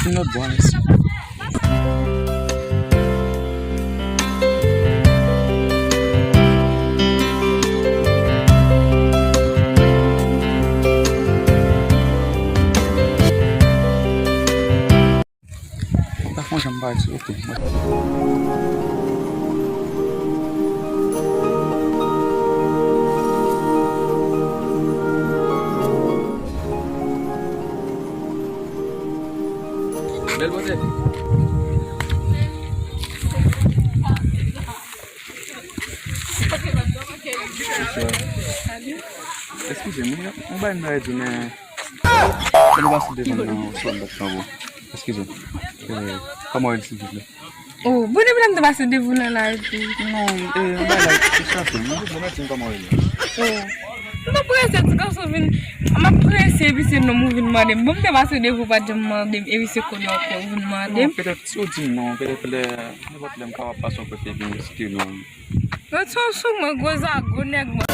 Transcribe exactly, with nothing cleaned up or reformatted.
Not boys. Ou pa fè yon jan m pa di, ok. Bèl bòtè. Eskize m, mwen bay m bay di, men. Kòman w pase devan nan sou lòt kanbo? Eskize m. Eh, kòman w ye, silvouplè? Oh, bon, depi lè m te pase devan nan la, epi. Non, eh, yon bagay ki chape m. Mwen di, mwen di, kòman w ye? Oh. M pa prese, ti gason vin. M ap prese, epi se nonm ou vin mande m. Bon, m te pase devan, ou pa t janm mande m, epi se kounye a ou vin mande m. Non, petèt, si w di m non, petèt lè, nenpòt lè m kapab pase yon kote, epi m site non. Mwen sou sou mwen, gwo zago nèg mwen.